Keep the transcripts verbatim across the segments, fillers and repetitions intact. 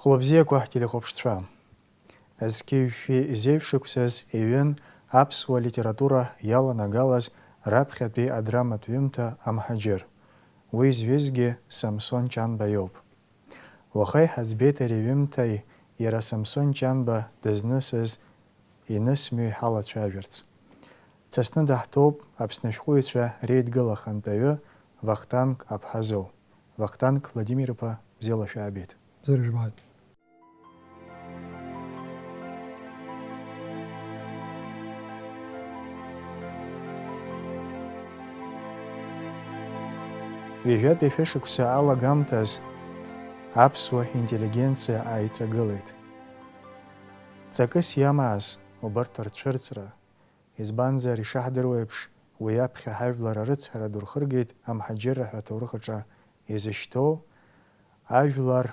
Хәлыбзиақәа, ҳтелехәаԥшцәа! Зқьи жәшәи зеижә шықәсаз иҩын аԥсуа литература иаланагалаз раԥхьатәи адраматә ҩымҭа Амҳаџьыр. Уи зҩызгьы Самсон Ҷанба иоуп. Уаха иҳаӡбеит ари аҩымҭа иара Самсон Ҷанба дызнысыз инысмҩа иҳалацәажәарц. Дсасны даҳҭоуп Аԥсны ашәҟәыҩҩцәа реидгыла ахантәаҩы Вахтанг Аԥҳазоу. Вахтанг Владимир-иԥа, бзиала шәаабеит. Бзиара жәбааит. Ҩажәатәи шәышықәса алагамҭаз аԥсуа интеллигенциа ааиҵагылеит. Ҵакыс иамааз убарҭ рцәырҵра, избанзар, ишаҳдыруа еиԥш, уи аԥхьа ҳажәлар арыцҳара ду рхыргеит амҳаџьырра ҳәа аҭоурых аҿы изышьҭоу ажәлар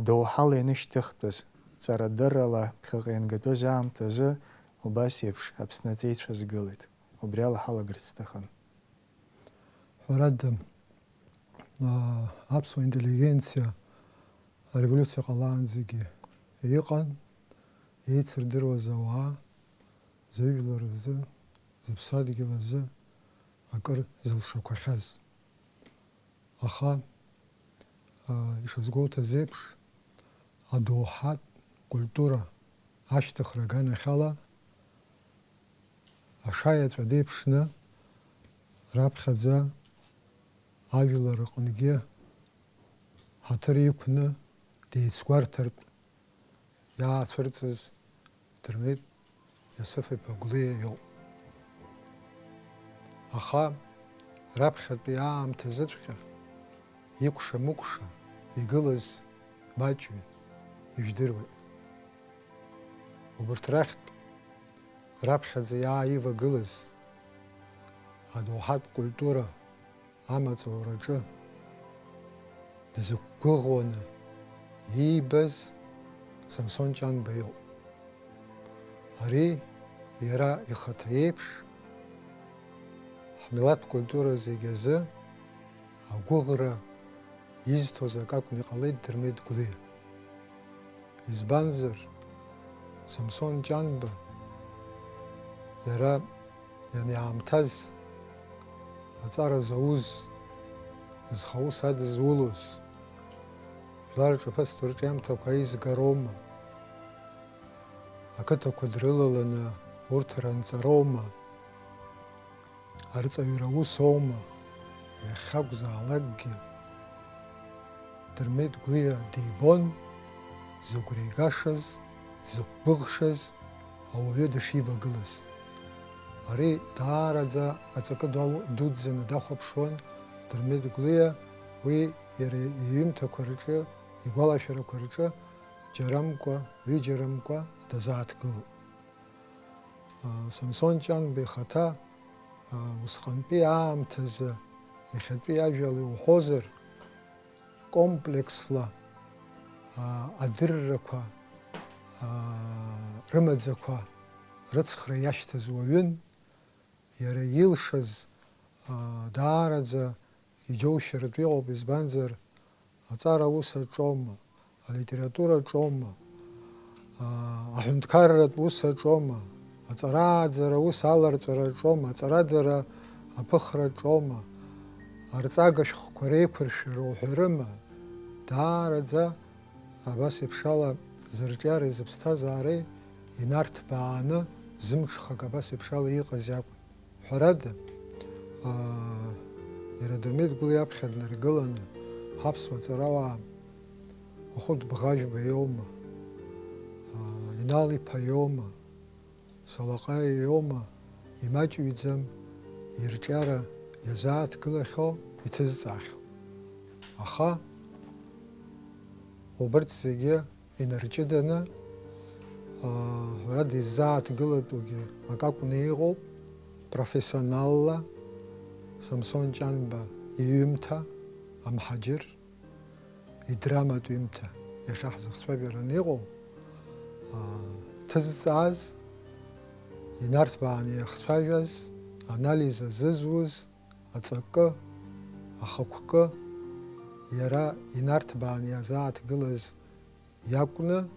доуҳала инышьҭыхтәыз, ҵарадыррала ԥхьаҟа иангатәыз аамҭазы убас еиԥш Аԥсны аҵеицәа згылеит. Убри ала ҳалагарц сҭахын. Ҳәарада, аа, аԥсуа интеллигенциа ареволиуциа ҟалаанӡагьы иҟан, еицырдыруаз ауаа, зыжәлар рзы, зыԥсадгьыл азы акыр зылшақәахьаз. Аха, аа, ишазгәоуҭаз еиԥш, адоуҳатә культура ашьҭыхра аганахьала, ашаеҵәа деиԥшны, раԥхьаӡа ажәлар рҟынгьы ҳаҭыр иқәны деицгәарҭартә иаацәырҵыз Дырмит Иасыф-иԥа Гәлиа иоуп. Аха раԥхьатәи аамҭазыҵәҟьа икәша-мыкәша игылаз маҷҩын, ижәдыруеит. Убырҭ рахьтә раԥхьаӡа иааивагылаз адоуҳатә культура амаҵураҿы дзықәгәыӷуаны иибаз Самсон Ҷанба иоуп. Ари иара ихаҭа иеиԥш, ҳмилаҭ культура зегь азы агәыӷра изҭоз акы акәны иҟалеит Дырмит Гәлиа. Избанзар, Самсон Ҷанба иара ианиаамҭаз аҵара зауз, зхаус адызулоз, жәлар рҿаԥыцтә рҿиамҭақәа аизгароума, ақыҭақәа дрылаланы урҭ ранҵароума, арҵаҩра ус аума, иахьакәзаалакгьы Дырмит Гәлиа дибон зыгәра игашаз, дзықәгәыӷшаз ауаҩы дышивагылаз. Ари даараӡа аҵакы дуау-, дуӡӡаны дахәаԥшуан Дырмит Гәлиа, уи иара иҩымҭақәа рҿы, игәалашәарақәа рҿы џьарамкәа, ҩыџьарамкәа дазааҭгылоуп. Самсон Ҷанба ихаҭа, усҟантәи аамҭазы, иахьатәи ажәала иуҳәозар, комплексла адыррақәа рымаӡақәа рыцхра иашьҭаз уаҩын, иара илшаз даараӡа иџьоушьартә иҟоуп, избанзар, аҵара ус аҿоума, алитература аҿоума, аа, аҳәынҭқарратә ус аҿоума, аҵарааӡара ус аларҵәара аҿоума, аҵарадара аԥыхра аҿоума, арҵага шәҟәқәа реиқәыршәара уҳәарыма, даараӡа абас еиԥшала зырҿиареи зыԥсҭазаареи инарҭбааны зымҽхак абас еиԥшала иҟаз иакәын. Ҳәарада, аа, иара Дырмит Гәлиа иаԥхьа днаргыланы, ҳаԥсуа ҵарауаа Махәыҭ Бӷажәба иоума, аа, Инал-иԥа иоума, Салаҟаиа иоума, имаҷҩӡам ирҿиара иазааҭгылахьоу, иҭызҵаахьоу. Аха убырҭ зегьы инарҷыданы, аа, ҳәарада, иззааҭгылатәугьы акакәны иҟоуп, профессионалла Самсон Ҷанба иҩымҭа, Амҳаџьыр, идраматә ҩымҭа, иахьа ҳзыхцәажәараны иҟоу, аа, ҭызҵааз, инарҭбааны иахцәажәаз, анализ азызуз, аҵакы, ахықәкы, иара инарҭбааны иазааҭгылаз иакәны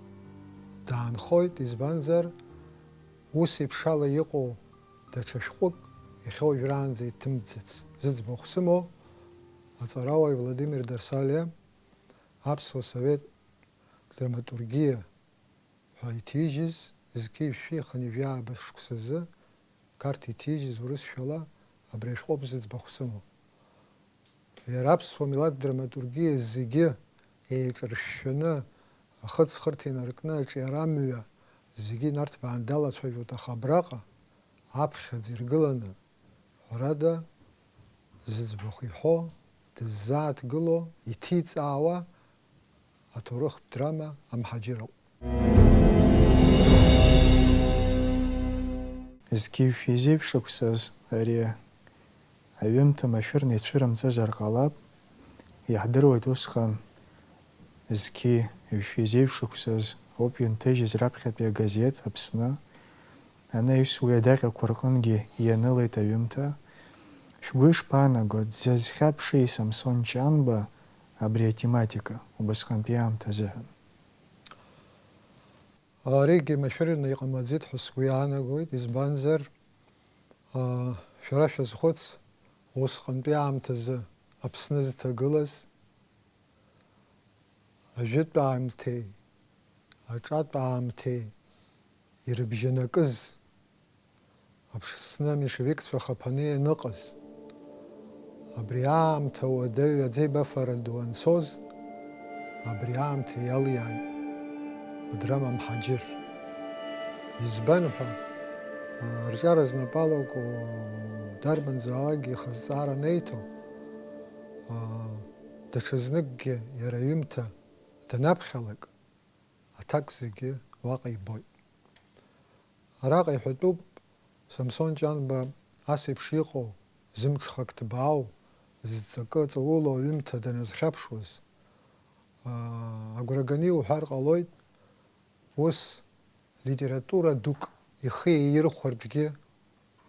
даанхоит, избанзар, ус еиԥшала иҟоу даҽа шәҟәык иахьа уажәраанӡа иҭымҵыц. Зыӡбахә сымоу аҵарауаҩ Владимир Дарсалиа аԥсуа совет драматургиа ҳәа иҭижьыз, зқьи жәшәи хынҩажәи ааба шықәсазы Қарҭ иҭижьыз урысшәала абри ашәҟәоуп зыӡбахә сымоу. Иара аԥсуа милаҭ драматургиа зегьы еиҿыршәшәаны, ахыц-хырҭа инаркны аҿиара амҩа зегьы инарҭбааны далацәажәоит, аха абраҟа аԥхьаӡа иргыланы, ҳәарада, зыӡбахә иҳәо, дыззааҭгыло, иҭиҵаауа аҭоурыхтә драма Амҳаџьыр ауп. Зқьи жәшәи зеиԥш шықәсаз ари аҩымҭа машәырны ицәырымҵызар ҟалап, иаҳдыруеит усҟан зқьи жәшәи зеиԥш шықәсаз ауп ианҭыжьыз раԥхьатәи агазеҭ Аԥсны, анаҩс уи адаҟьақәа рҟынгьы ианылеит аҩымҭа. Шәгәы ишԥаанаго, дзазхьаԥши Самсон Ҷанба абри атематика убасҟантәи аамҭа азыҳәан? Аригьы машәырны иҟамлаӡеит ҳәа сгәы иаанагоит, избанзар, аа, шәара шәазхәыц, усҟантәи аамҭазы Аԥсны зҭагылаз, ажәытә аамҭеи аҿатә аамҭеи ирыбжьанакыз, Аԥсны аменшевикцәа хаԥаны ианыҟаз, абри аамҭа уадаҩ аӡеибафара ду анцоз, абри аамҭа иалиааит адрама Мҳаџьыр. Избан ҳәа, а, рҿиара знапы алаку дарбанзаалакгьы ихазҵаара анеиҭо, а, даҽазныкгьы иара аҩымҭа данаԥхьалак, аҭак зегьы уаҟа ибоит. Араҟа иҳәатәуп, Самсон Ҷанба ас еиԥш иҟоу, зымҽхак ҭбаау, зҵакы ҵаулоу аҩымҭа даназхьаԥшуаз, аа, агәра ганы иуҳәар ҟалоит, ус литература дук ихы еирхәартәгьы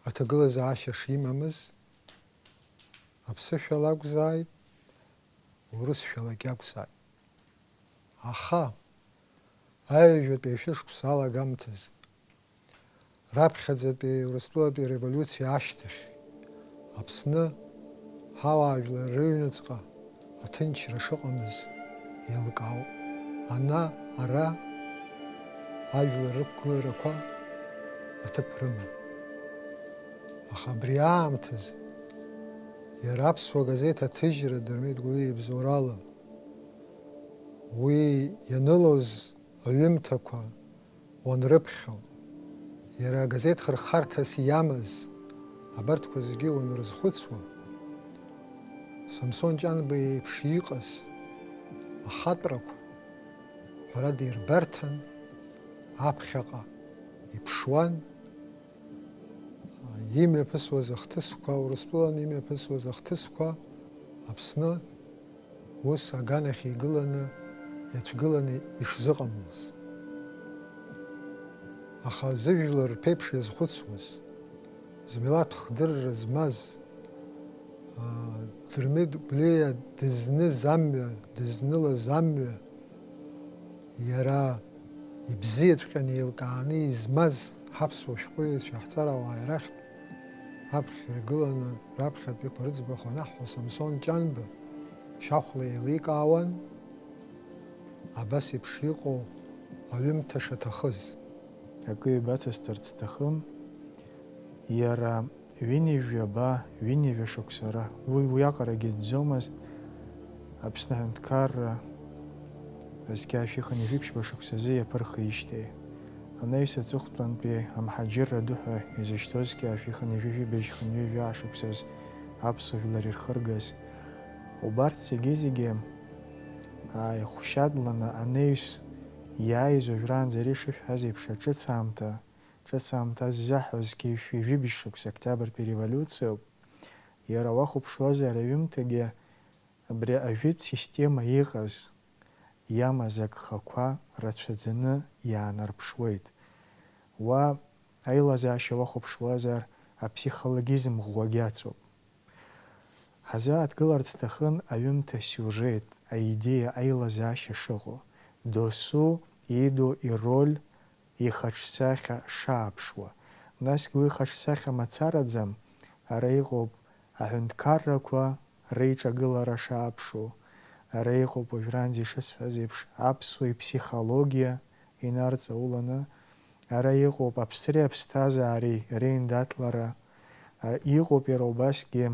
аҭагылазаашьа шимамыз, аԥсышәала акәзааит, урысшәалагь акәзааит. Аха аҩажәатәи ашәышықәса алагамҭазы, раԥхьаӡатәи Урыстәылатәи ареволиуциа ашьҭахь, Аԥсны ҳауаажәлар рыҩныҵҟа аҭынчра шыҟамыз еилкаауп. Ана, ара ажәлар рықәгыларақәа аҭыԥ рыман. Аха абри аамҭазы иара аԥсуа газеҭ аҭыжьра Дырмит Гәлиа ибзоурала уи ианылоз аҩымҭақәа уанрыԥхьо, иара агазеҭ хырхарҭас иамаз абарҭқәа зегьы уанрызхәыцуа, Самсон Ҷанба иеиԥш иҟаз ахатәрақәа, ҳәарада, ирбарҭан, аԥхьаҟа иԥшуан, имҩаԥысуаз ахҭысқәа, Урыстәылан имҩаԥысуаз ахҭысқәа Аԥсны ус аганахь игыланы, иацәгыланы ишзыҟамлоз. Аха зыжәлар рԥеиԥш иазхәыцуаз, змилаҭ хдырра змаз, аа, Дырмит Гәлиа дызныз амҩа, дызнылаз амҩа, иара ибзиаҵәҟьаны еилкааны измаз ҳаԥсуа шәҟәыҩҩцәа, ҳҵарауаа ирахьтә аԥхьа иргыланы раԥхьатәиқәа рыӡбахә анаҳҳәо, Самсон Ҷанба шьахәла еиликаауан абас еиԥш иҟоу аҩымҭа шаҭахыз. Акы ибацысҵарц сҭахым, иара ҩынҩажәаба, ҩынҩажәа шықәсара, уи уиаҟарагьы иӡомызт, Аԥсны аҳәынҭқарра зқьи жәшәи хынҩажәи ԥшьба шықәсазы иаԥырхижьҭеи. Анаҩс аҵыхәтәантәи амҳаџьырра ду ҳәа изышьҭоу зқьи жәшәи хынҩажәи жәибжь хынҩажәи жәаа шықәсаз аԥсуа жәлар ирхыргаз. Убарҭ зегьы-зегьы ааихәшьадланы анаҩс иааиз уажәраанӡа иара ишышәҳәаз еиԥш аҿыц аамҭа, ҿыц аамҭа ззаҳҳәоз зқьи жәшәи жәибжь шықәса Октиабртәи револиуциоуп. Иара уахәаԥшуазар аҩымҭагьы абри ажәытә система иҟаз, иамаз агхақәа рацәаӡаны иаанарԥшуеит. Уа аилазаашьа уахәаԥшуазар, аԥсихологизм ӷәӷәагь ацуп. Ҳазааҭгыларц сҭахын аҩымҭа асиужет, аидеиа, аилазаашьа шыҟоу. досу иду ироль ихаҿсахьа шааԥшуа. Насгьы уи хаҿсахьа мацараӡам, ара иҟоуп аҳәынҭқаррақәа реиҿагылара шааԥшу, ара иҟоуп уажәраанӡа ишысҳәаз еиԥш аԥсуа иԥсихологиа инарҵауланы, ара иҟоуп Аԥсреи аԥсҭазаареи реиндаҭлара, а, иҟоуп иара убасгьы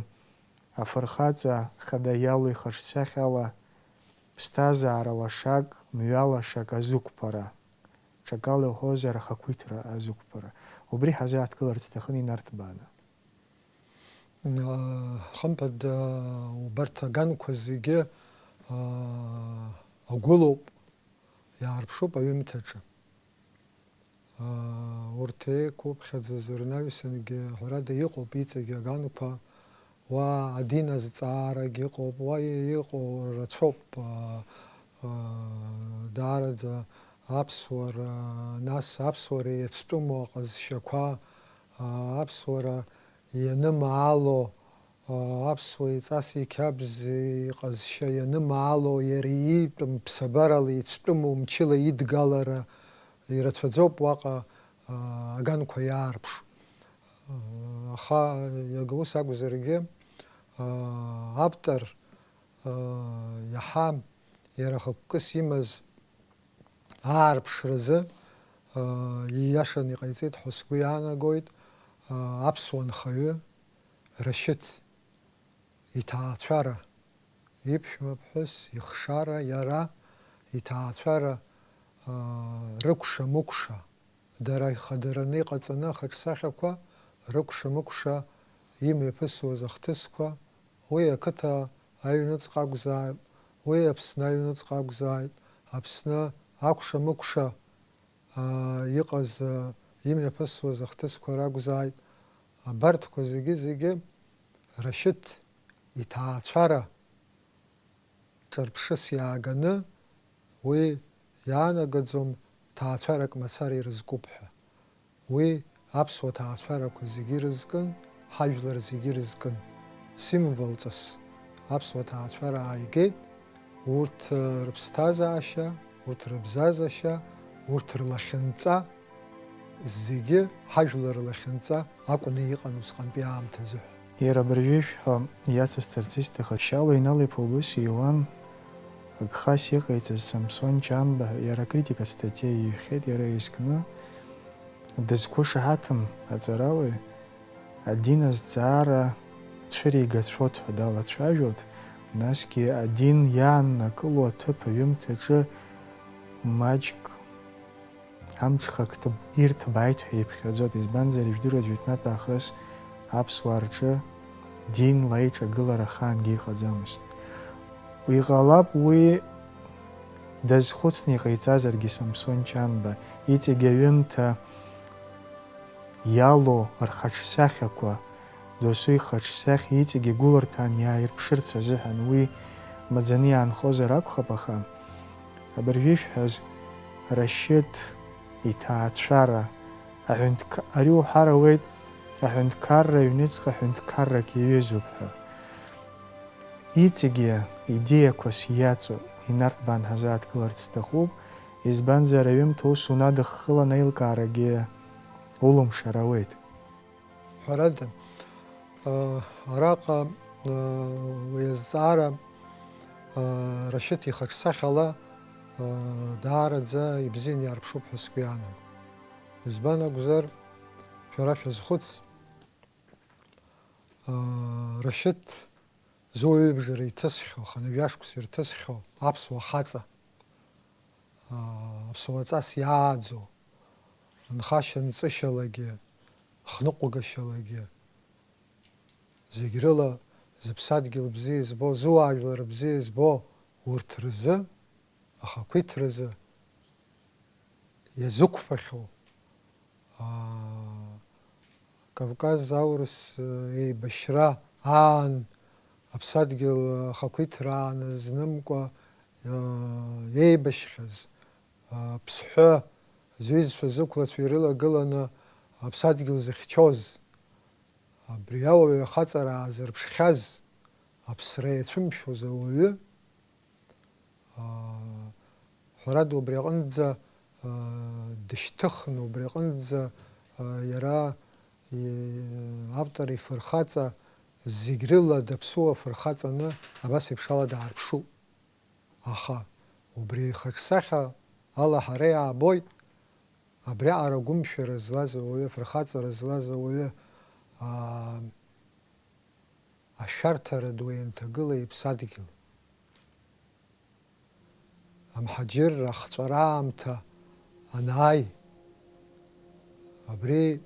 афырхаҵа хада иалоу ихаҿсахьала ԥсҭазаара лашак, мҩалашак азықәԥара, ҽакала иуҳәозар, ахақәиҭра азықәԥара. Убри ҳазааҭгыларц сҭахын инарҭбааны. Ы, хымԥада, убарҭ аганқәа зегьы, ы, агәылоуп, иаарԥшуп аҩымҭаҿы. Ы, урҭ еиқәыԥхьаӡаз рнаҩсангьы, ҳәарада, иҟоуп иҵегь аганқәа, уа адин азҵаарагь ыҟоуп, уа иҟоу рацәоуп, ы, ы, даараӡа аԥсуара, нас аԥсуара иацәтәыму аҟазшьақәа, ы, аԥсуара ианымаало, аԥсуа иҵас иқьабз иҟазшьа ианымаало, иара иитәым ԥсабарала ицәтәыму мчыла идгалара ирацәаӡоуп уаҟа, а, аганқәа иаарԥшу. А, аха иага ус акәзаргьы, а, автор, а, иаҳа иара хықәкыс имаз аарԥшразы, а, ииашаны иҟаиҵеит ҳәа сгәы иаанагоит, а, аԥсуа нхаҩы Рашьыҭ иҭаацәара, иԥшәмаԥҳәыс, ихшара, иара иҭаацәара, а, рыкәша-мыкәша, дара ихадараны иҟаҵаны ахаҿсахьақәа рыкәша-мыкәша имҩаԥысуаз ахҭысқәа, уи ақыҭа аҩныҵҟа акәзааит, уи Аԥсны аҩныҵҟа акәзааит, Аԥсны акәша-мыкәша, аа, иҟаз, аа, имҩаԥысуаз ахҭысқәа ракәзааит, абарҭқәа зегьы-зегьы Рашьыҭ иҭаацәара ҿырԥшыс иааганы, уи иаанагаӡом ҭаацәарак мацара ирызкуп ҳәа. Уи аԥсуа ҭаацәарақәа зегьы ирызкын, ҳажәлар зегьы ирызкын. Символҵас аԥсуа ҭаацәара ааигеит, урҭ, э, рыԥсҭазаашьа, урҭ рыбзазашьа, урҭ рлахьынҵа, зегьы ҳажәлар рлахьынҵа акәны иҟан усҟантәи аамҭазы ҳәа. Иара абыржәы ишәҳәо иацысҵарц исҭахыз, Шьалуа Инал-иԥа убыс иуан, агхас иҟаиҵаз Самсон Чанба ҳәа иара акритикатә статиа иҩхьеит, иара изкны, дызқәышаҳаҭым аҵарауаҩ, адин азҵаара цәыригацәоуп ҳәа далацәажәоит, насгьы адин иааннакыло аҭыԥ аҩымҭаҿы маҷк амҽхак ҭб-, ирҭбааит ҳәа иԥхьаӡоит, избанзар, ижәдыруеит, жәытәнатә аахыс аԥсуаа рҿы динла аиҿагылара ахаангьы иҟаӡамызт. Иҟалап уи дазхәыцны иҟаиҵазаргьы Самсон Чанба, иҵегь аҩымҭа иалоу рхаҿсахьақәа, досу ихаҿсахьа иҵегь игәыларҭан иааирԥшырц азыҳәан уи маӡаны иаанхозар акәхап, аха абыржәы ишәҳәаз Рашьыҭ иҭаацәара, аҳәынҭқа-, ари уҳәар ауеит, аҳәынҭқарра аҩныҵҟа ҳәынҭқаррак иаҩызоуп ҳәа. Иҵегьы идеиақәас иаҵоу инарҭбаан ҳазааҭгыларц сҭахуп, избанзар, аҩымҭа ус унадыххылан аилкаарагьы улымшар ауеит. Ҳәарада, а, араҟа, а, уи азҵаара, а, Рашьыҭ ихаҿсахьала, а, даараӡа ибзианы иаарԥшуп ҳәа сгәы иаанагоит. Избан акәзар, шәара шәазхәыц, а, Рашьыҭ зуаҩыбжара иҭысхьоу, хынҩажәа шықәса ирҭысхьоу аԥсуа хаҵа, аа, аԥсуаҵас иааӡоу, нхашьа-нҵышьалагьы, хныҟәгашьалагьы, зегь рыла зыԥсадгьыл бзиа избо, зуаажәлар бзиа избо урҭ рзы, ахақәиҭразы иазықәԥахьоу, аа, Кавказ аурыс, э, еибашьра аан аԥсадгьыл ахақәиҭра аан знымкәа, э, еибашьхьаз, э, Ԥсҳәы зҩызцәа зықәлацәа ирылагыланы аԥсадгьыл зыхьчоз, абри ауаҩ ахаҵара аазырԥшхьаз, аԥсра иацәымшәоз ауаҩы, аа, Ҳәарада, убри аҟынӡа, аа, дышьҭыхны, убри аҟынӡа, аа, иара, и-, автор ифырхаҵа зегь рыла даԥсуа фырхаҵаны абас еиԥш ала даарԥшуп. Аха убри ихаҿсахьа ала ҳара иаабоит, абриаҟара гәымшәара злаз ауаҩы, афырхаҵара злаз ауаҩы, аа, ашәарҭара ду ианҭагыла иԥсадгьыл. Амҳаџьырра ахҵәара аамҭа анааи, абри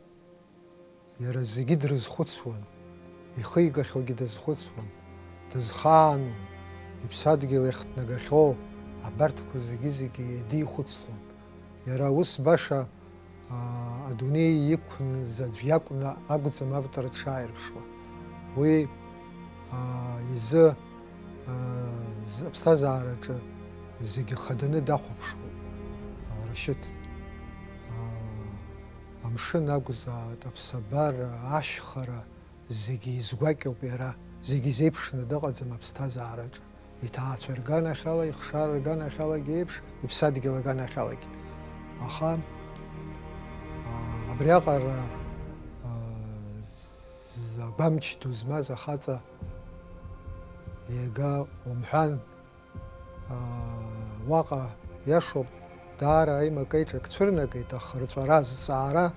иара зегьы дрызхәыцуан, ихигахьоугьы дазхәыцуан, дызхаану, иԥсадгьыл иахҭнагахьоу абарҭқәа зегьы-зегьы дихәыцлон. Иара ус баша, аа, адунеи иқәныз аӡә иакәны акәӡам автор дшааирԥшуа. Уи, аа, изы, аа, з-, аԥсҭазаараҿы зегьы хаданы дахәаԥшуеит, аа, Рашьыҭ. Аа, амшын акәзааит, аԥсабара, ашьхара, зегьы изгәакьоуп иара, зегьы изеиԥшны дыҟаӡам аԥсҭазаараҿы. Иҭаацәа рганахьала, ихшара рганахьалагьы еиԥш, иԥсадгьыл аганахьалагьы. Аха, аа, абриаҟара, аа, з-, агәамч ду змаз ахаҵа иага умҳәан, аа, уаҟа иашоуп, даара аимак-аиҿак цәырнагеит, аха рҵәара, азҵаара, аа,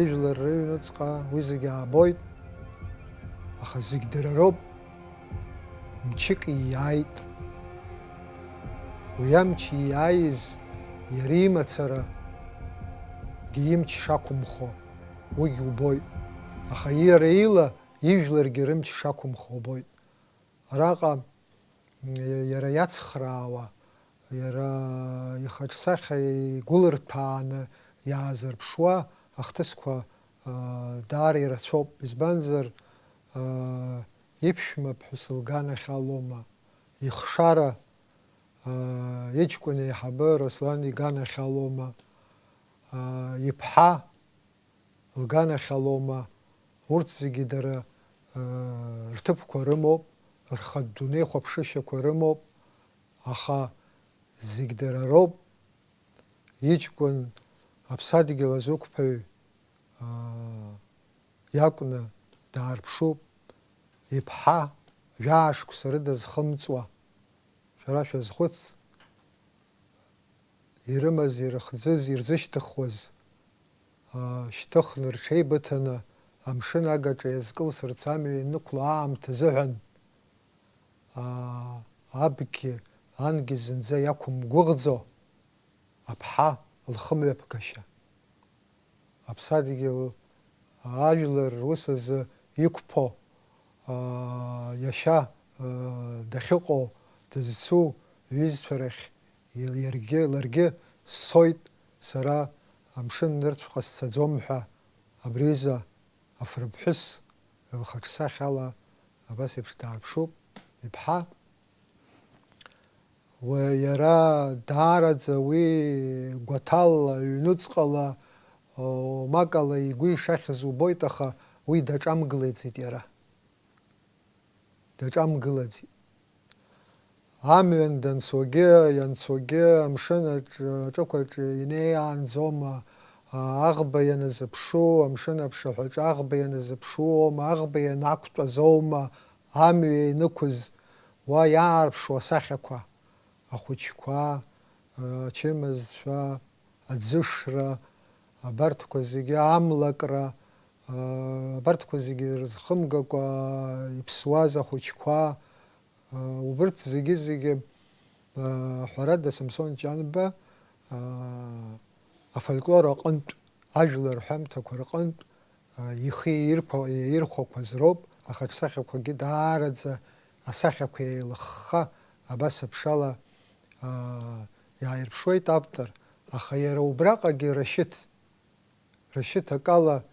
ижәлар рыҩнуҵҟа уи зегьы аабоит, аха зегь дара роуп. Мчык ииааит. Уи амч ииааиз иара имацарагьы имч шақәымхо, уигь убоит, аха иара ила ижәларгьы рымч шақәымхо убоит. Араҟа иара иацхраауа, иара ихаҿсахьа игәылырҭәааны иаазырԥшуа ахҭысқәа, аа, даара ирацәоуп. Избанзар, аа, иԥшәма ԥҳәыс лганахь алоума, ихшара, аа, иҷкәын еиҳабы Руслан иганахь алоума, аа, иԥҳа лганахь алоума, урҭ зегьы дара, ыы, рҭыԥқәа рымоуп, рхатә дунеихәаԥшышьақәа рымоуп, аха зегь дара роуп. Иҷкәын аԥсадгьыл азықәԥаҩ, ыы, иакәны даарԥшуп, иԥҳа жәаа шықәса рыда зхымҵуа. Шәара шәазхәыц, ирымаз, ирыхӡыз, ирзышьҭыхуаз, аа, шьҭыхны рҽеибыҭаны амшын агаҿа иазкылсырц амҩа ианықәло аамҭа азыҳәан, аа, абгьы, ангьы зынӡа иақәымгәыӷӡо аԥҳа лхымҩаԥгашьа. Аԥсадгьыл ажәлар рус азы иқәԥо, аа, иашьа, аа, дахьыҟоу, дызцу иҩызцәа рахь иаргьы, ларгьы, "Сцоит, сара амшын нырцә ҟасҵаӡом" ҳәа, абри аҩыза афырԥҳәыс лхаҿсахьала абас еиԥш даарԥшуп, иԥҳа. Уи иара даараӡа уи гәаҭала, ҩнуҵҟала, о, макала игәы ишахьыз убоит, аха уи даҿамгылаӡеит иара. Даҿамгылаӡеит. Амҩан данцогьы, ианцогьы, амшын аҿ-, аҿықәаҿы инеиаанӡома, а, аӷба ианазыԥшу, амшын аԥшаҳәаҿы аӷба ианазыԥшуоума, аӷба ианақәтәазоума, амҩа ианықәыз уа иаарԥшуа асахьақәа, ахәыҷқәа, ачымазцәа, аӡышра, абарҭқәа зегьы, амлакра, абарҭқәа зегьы рызхымгакәа иԥсуаз ахәыҷқәа, убырҭ зегьы-зегьы, ҳәарада, Самсон Ҷанба афольклор аҟынтә, ажәлар рҳәамҭақәа рҟынтә, а, ихы иаирқәа-, иаирхәақәаз роуп, ахаҿсахьақәагьы даараӡа асахьақәа еилыхха, абас аԥшала, а, иааирԥшуеит автор, аха иара убраҟагьы Рашьыҭ, Рашьыҭ акала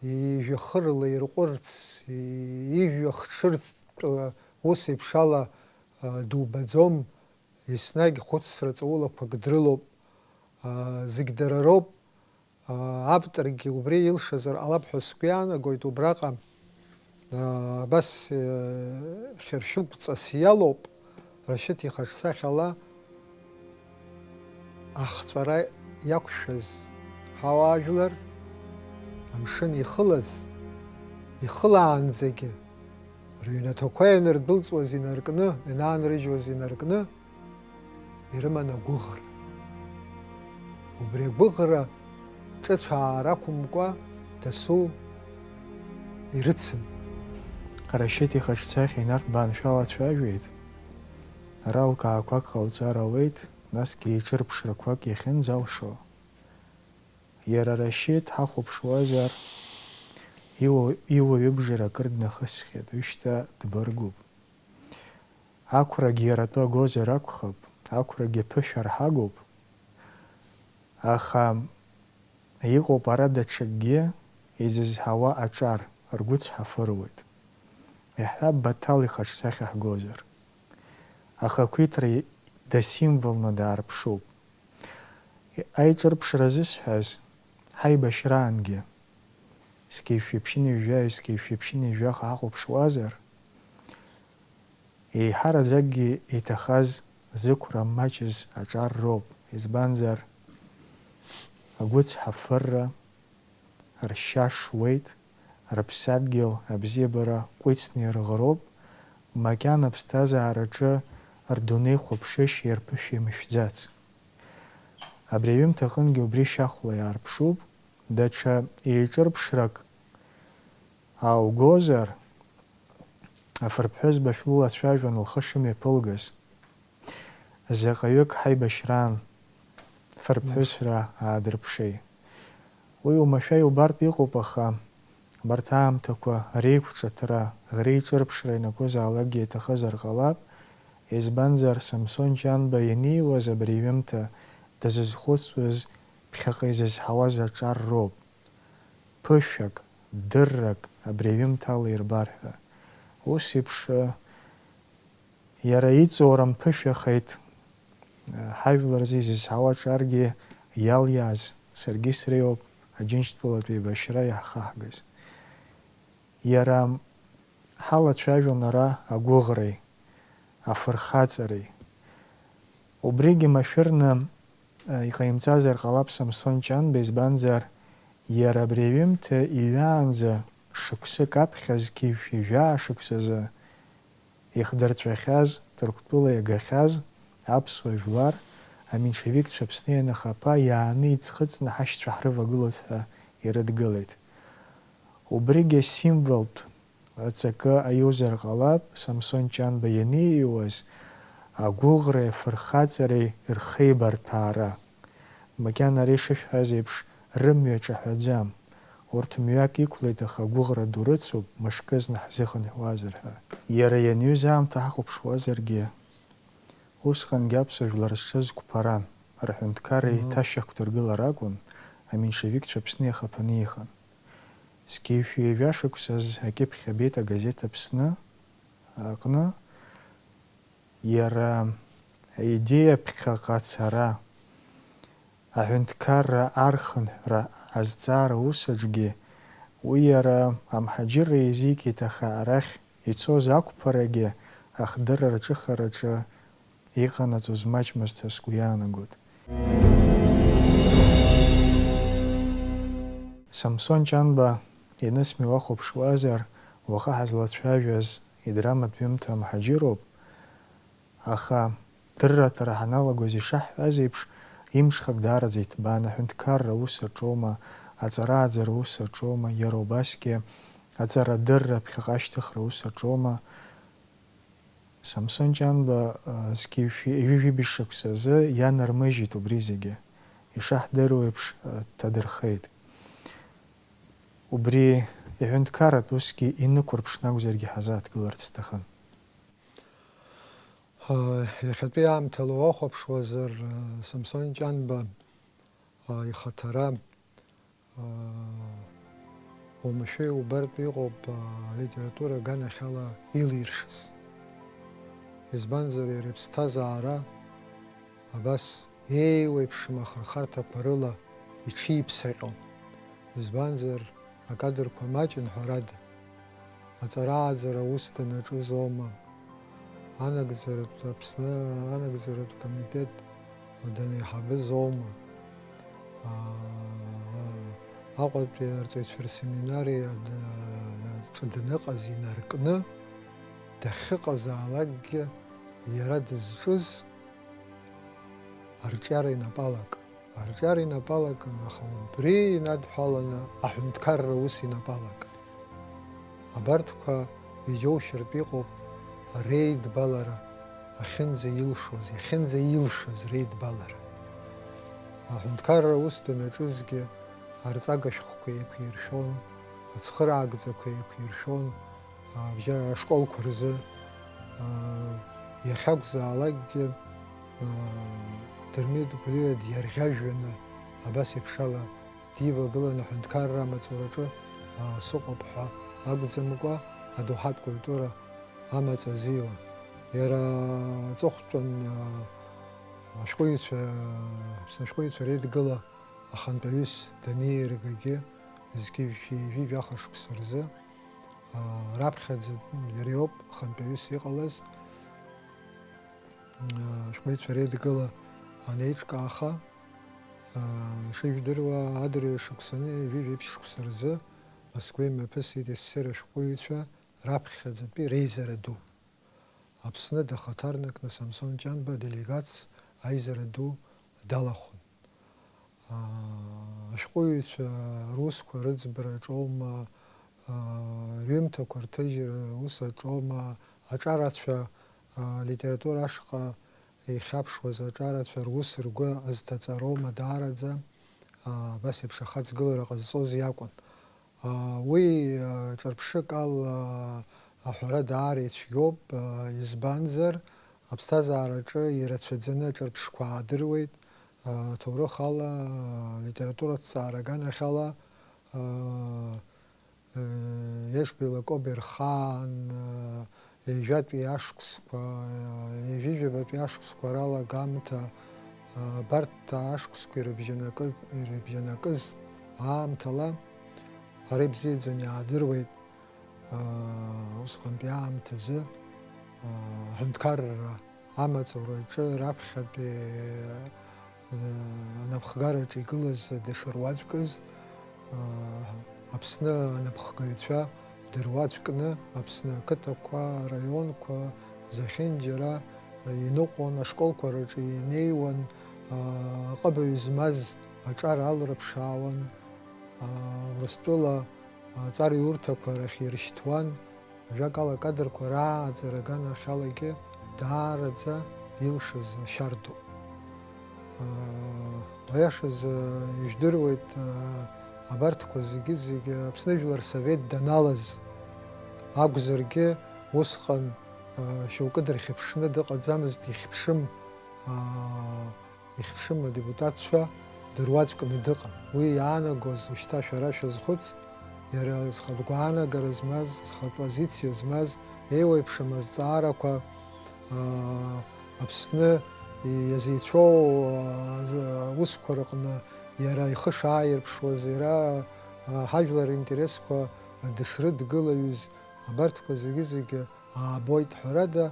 ижәҩахырла ирҟәырц, и-, ижәҩа хҽырцтәы ус еиԥшала, а, дубаӡом, еснагь хәыцра ҵаулақәак дрылоуп, а, зегь дара роуп, авторгьы убри илшазар ҟалап ҳәа сгәы иаанагоит, убраҟа, аа, абас, э, хьыршәыгәҵас иалоуп Рашьыҭ ихаҿсахьала, Ахҵәара иақәшәаз ҳауаажәлар, амшын ихылаз, ихылаанӡагьы, рыҩнаҭақәа ианырдәылҵуаз инаркны, ианаанрыжьуаз инаркны, ирыман агәыӷра. Убри агәыӷра ҿыцәаара ақәымкәа дасу ирыцын. Рашьыҭ ихаҿсахьа инарҭбааншәалацәажәеит, ара лкаақәак ҟауҵар ауеит, насгьы еиҿырԥшрақәак иахьынӡалшо. Иара Рашьыҭ ҳахәаԥшуазар, иуа-, иуаҩыбжара акыр днахысхьеит, уи шьҭа дбаргәуп. Ақәрагь иара атәы агозар акәхап, ақәрагьы ԥышәа рҳагоуп, аха иҟоуп ара даҽакгьы, изызҳауа аҿар ргәы цҳафыруеит. Иаҳҳәап, Баҭал ихаҿсахьа ҳгозар. Ахақәиҭра дасимволны даарԥшуп. Аиҿырԥшра зысҳәаз, ҳаибашьраангьы, зқьи жәшәи ԥшьынҩажәаҩ, зқьи жәшәи ԥшьынҩажәаха ҳахәаԥшуазар, еиҳараӡакгьы иҭахаз зықәра мачыз аҿар роуп, избанзар, агәыцҳафырра ршьа шуеит, рыԥсадгьыл абзиабара ҟәицны ирыӷроуп, макьана аԥсҭазаараҿы рдунеихәаԥшышьа ирԥышәимышәӡац. Абри аҩымҭа аҟынгьы убри шьахәла иаарԥшуп, даҽа еиҿырԥшрак ааугозар, афырԥҳәызба шәлылацәажәон лхы шымҩаԥылгаз. Заҟаҩык ҳаибашьраан фырԥҳәысра аадырԥшеи. Уи уамашәа иубартә иҟоуп, аха абарҭ аамҭақәа реиқәҿыҭра, реиҿырԥшра ианакәызаалакгьы иҭахызар ҟалап, избанзар, Самсон Ҷанба ианиуаз абри аҩымҭа дазызхәыцуаз ԥхьаҟа изызҳауаз аҿар роуп. Ԥышәак, дыррак абри аҩымҭала ирбар ҳәа. Ус еиԥш, иара иҵоура мԥышәахеит, ҳажәлар рзы изызҳауа аҿаргьы иалиааз саргьы среиуоуп Аџьынџьтәылатә еибашьра иаҳхаҳгаз. Иара ҳалацәажәон ара агәыӷреи, афырхаҵареи. Убригьы машәырны, э, иҟаимҵазар ҟалап Самсон Ҷанба, избанзар, иара абри аҩымҭа иҩаанӡа шықәсык аԥхьа зқьи жәшәи жәаа шықәсазы ихдырҵәахьаз, Ҭырқәтәыла иагахьаз аԥсуа жәлар аменшевикцәа Аԥсны ианахаԥа иааны иӡхыҵны ҳашьцәа ҳрывагылоит ҳәа ирыдгылеит. Убригьы асимволтә аҵакы аиузар ҟалап, Самсон Ҷанба ианиҩуаз агәыӷреи афырхаҵареи рхеибарҭәаара. Макьана ари шышәҳәаз еиԥш, рымҩа ҿаҳәаӡам. Урҭ мҩак иқәлеит, аха агәыӷра ду рыцуп, мышкызны ҳзыхынҳәуазар ҳәа. Иара ианиҩыз аамҭа ҳахәаԥшуазаргьы, усҟангьы аԥсуа жәлар зҽызқәԥаран, рҳәынҭқарра Мм. еиҭашьақәдыргылар акәын, аменшевикцәа Аԥсны иахаԥаны иҟан. Зқьи жәшәи ҩажәа шықәсаз акьыԥхь абеит агазеҭ Аԥсны аҟны. Иара аидеиа ԥхьаҟа ацара, аҳәынҭқарра архынҳәра азҵаара усаҿгьы уи иара амҳаџьырра еизигеит, аха арахь ицоз ақәԥарагьы ахдырра рҿыхараҿы иҟанаҵоз маҷмызт ҳәа сгәы иаанагоит. Самсон Ҷанба ианысмҩуа уахәаԥшуазар, уаха ҳазлацәажәаз идраматә ҩымҭа амҳаџьыроуп, аха дырраҭара ҳаналагоз ишаҳҳәаз еиԥш, имҽхак даараӡа иҭбаан, аҳәынҭқарра ус аҿоума, аҵара-ааӡара ус аҿоума, иара убасгьы аҵарадырра ԥхьаҟа ашьҭыхра ус аҿоума. Самсон Ҷанба, а, зқьи жәшәи ҩажәи жәибжь шықәса азы ианармыжьит убри зегьы. Ишаҳдыруеиԥш, а, дҭадырхеит. Убри иҳәынҭқарратә усгьы инықәырԥшны акәзаргьы ҳазааҭгыларц сҭахын. Ҳа, иахьатәи аамҭала уахәаԥшуазар, а, Самсон Ҷанба, а, ихаҭара, уамашәа иубартә иҟоуп алитература аганахьала илиршаз. Избанзар, иара иԥсҭазаара абас еиуеиԥшым ахырхарҭақәа рыла иҽиԥсаҟьон. Избанзар, акадрқәа маҷын, ҳәарада. Аҵара-ааӡара ус данаҿыз аума, анагӡаратә, Аԥсны анагӡаратә комитет данеиҳабыз аума, аа, Аҟәатәи арҵаҩцәа рсеминариа д-, аҿы даныҟаз инаркны, дахьыҟазаалакгьы иара дызҿыз арҿиара инапы алакын. Арҿиара инапы алакын, аха убри инадҳәаланы аҳәынҭқарра ус инапы алакын. Абарҭқәа иџьоушьартә иҟоуп реидбалара ахьынӡаилшоз, иахьынӡаилшаз реидбалара. Аҳәынҭқарра аус данаҿызгьы арҵага шәҟәқәа еиқәиршәон, ацхыраагӡақәа еиқәиршәон, абжьа-, ашколқәа рзы, аа, иахьакәзаалакгьы, аа, Дырмит Гәлиа диарӷьажәҩаны абас еиԥш ала дивагыланы аҳәынҭқарра амаҵураҿы, аа, сыҟоуп ҳәа акәӡамкәа, адоуҳатә культура амаҵ азиуан. Иара аҵыхәтәан, аа, ашәҟәыҩҩцәа, Аԥсны ашәҟәыҩҩцәа реидгыла ахантәаҩыс данииргагьы, зқьи жәшәи ҩажәи жәаха шықәса рзы, аа, раԥхьаӡа иара иоуп хантәаҩыс иҟалаз, аа, ашәҟәыҩҩцәа реидгыла анеиҿкааха, аа, ишыжәдыруа, адырҩашықәсаны ҩажәи жәиԥшь шықәса рзы Москвеи мҩаԥысит СССР ашәҟәыҩҩцәа раԥхьаӡатәи реизара ду. Аԥсны дахаҭарнакны Самсон Ҷанба аделегатс аизара ду далахәын. Аа, ашәҟәыҩҩцәа русқәа рыӡбараҿоума, аа, рҩымҭақәа рҭыжьра ус аҿоума, аҿарацәа, аа, алитература ашҟа ихьаԥшуаз аҿарацәа рус ргәы азҭаҵароума даараӡа, аа, абас еиԥш ахаҵгылара ҟазҵоз иакәын. Уи ҿырԥшык ала аҳәара даара ицәгьоуп, избанзар, аԥсҭазаараҿы ирацәаӡаны аҿырԥшқәа аадыруеит, аҭоурых ала, алитература аҭҵаара аганахьала, Ешбила Кобер хаан, ҩажәатәи ашықәсқәа, ҩажәижәабатәи ашықәсқәа ралагамҭа, абарҭ ашықәсқәа ирыбжьанакыз, ирыбжьанакыз аамҭала ара ибзиаӡаны иаадыруеит, усҟантәи аамҭазы аҳәынҭқарра амаҵураҿы раԥхьатәи анапхгараҿы игылаз дышыруаӡәкыз, Аԥсны анапхгаҩцәа дыруаӡәкны Аԥсны ақыҭақәа, араионқәа зехьынџьара иныҟәон, ашколқәа рҿы инеиуан, аҟыбаҩ змаз аҿар алрыԥшаауан, Урыстәыла аҵар иурҭақәа рахь иршьҭуан. Ажәакала, акадрқәа рааӡара аганахьалагьы даараӡа илшаз шьардоуп. Аиашазы ижәдыруеит, абарҭқәа зегьы-зегьы Аԥсны Жәлар Совет даналаз акәзаргьы, усҟан шьоукы дырхьыԥшны дыҟаӡамызт, ихьыԥшым, ихьыԥшым адепутатцәа дыруаӡәкны дыҟан. Уи иаанагоз ушьҭа шәара шәазхәыц, иара зхатә гәаанагара змаз, зхатә позициа змаз, еиуеиԥшым азҵаарақәа, аа, Аԥсны иазеицәоу, аа, з-, аусқәа рыҟны иара ихы шааирԥшуаз, иара, аа, ҳажәлар ринтересқәа дышрыдгылаҩыз, абарҭқәа зегьы-зегьы аабоит. Ҳәарада,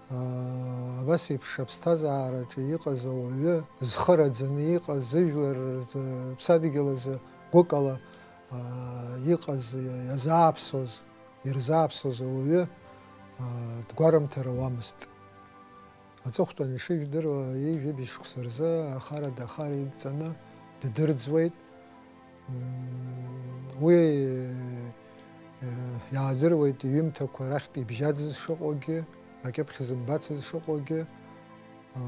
аа, абас еиԥш аԥсҭазаараҿы иҟаз ауаҩы, зхы раӡаны иҟаз, зыжәлар рзы, аԥсадгьыл азы гәыкала, аа, иҟаз, иазааԥсоз, ирзааԥсоз ауаҩы, аа, дгәарымҭар ауамызт. Аҵыхәтәан ишыжәдыруа, ҩажәи жәибжь шықәса рзы ахара дахар идҵаны ддырӡуеит. М, уи, э, иаадыруеит иҩымҭақәа рахьтә ибжьаӡыз шыҟоугьы, акьыԥхь зымбацыз шыҟоугьы, а,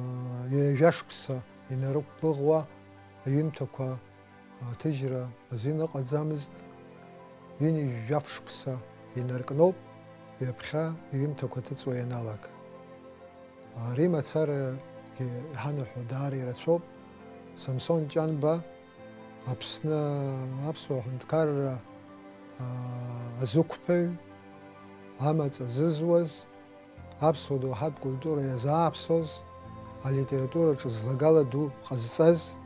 ҩажәа шықәса инарықәгәыӷуа аҩымҭақәа аҭыжьра азин ыҟаӡамызт, ҩынҩажәа шықәса инаркноуп ҩаԥхьа иҩымҭақәа ҭыҵуа ианалага. Ари мацарагьы иҳанаҳәо даара ирацәоуп. Самсон Ҷанба, Аԥсны аԥсуа ҳәынҭқарра, аа, азықәԥаҩ, амаҵ азызуаз, аԥсуа доуҳатә культура иазааԥсоз, алитератураҿы злагала ду ҟазҵаз,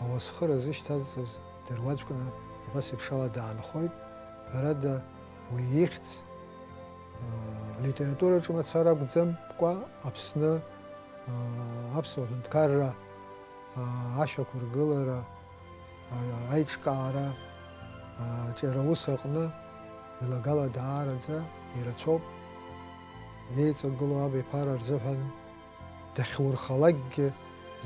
ауасхыр азышьҭазҵаз дыруаӡәкны абас еиԥш ала даанхоит. Ҳәарада, уи ихьӡ, аа, алитератураҿы мацара акәӡамкәа, Аԥсны, аа, аԥсуа ҳәынҭқарра Ашьақәыргылара, аиҿкаара, аҿиара аус аҟны илагала даараӡа ирацәоуп. Иеиҵагылоу абиԥара рзыҳәан дахьурхалакгьы,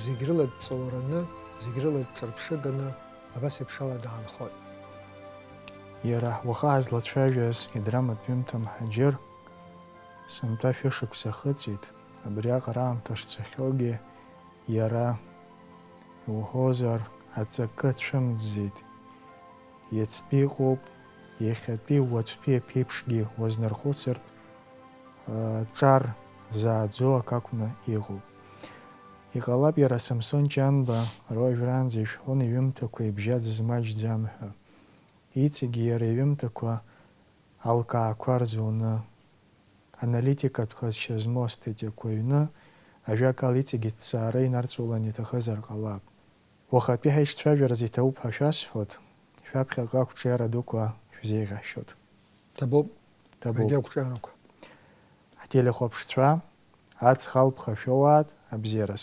зегь рыла дҵоураны, зегь рыла дҿырԥшыганы абас еиԥшала даанхоит. Иара уаха ҳазлацәажәаз идраматә ҩымҭа Мҳаџьыр сынтәа шәышықәса ахыҵит. Абриаҟара аамҭа шцахьоугьы иара, иуҳәозар, аҵакы цәымӡӡеит. Иацтәи ыҟоуп, иахьатәи, уаҵәтәи аԥеиԥшгьы уазнархәыцыртә, ыы, ҿар зааӡо акы акәны иҟоуп. Иҟалап иара Самсон Ҷанба руаҩраанӡа ишәҳәон иҩымҭақәа ибжьаӡыз маҷӡам ҳәа. Иҵегьы иара иҩымҭақәа алкаақәа рзуны, аналитикатә ҟазшьа змоу астатиақәа ҩны, ажәакала, иҵегьы ҭҵаара инарҵаулан иҭахызар ҟалап. Уахатәи ҳаиҿцәажәараз иҭабуп ҳәа шәасҳәоит, шәаԥхьаҟа ақәҿиара дуқәа шәзеиӷьаҳшьоит. Ҭабуп. Ҭабуп. Егьи ақәҿиарақәа. Ҳтелехәаԥшцәа, аҵх алԥха шәоуааит, абзиараз.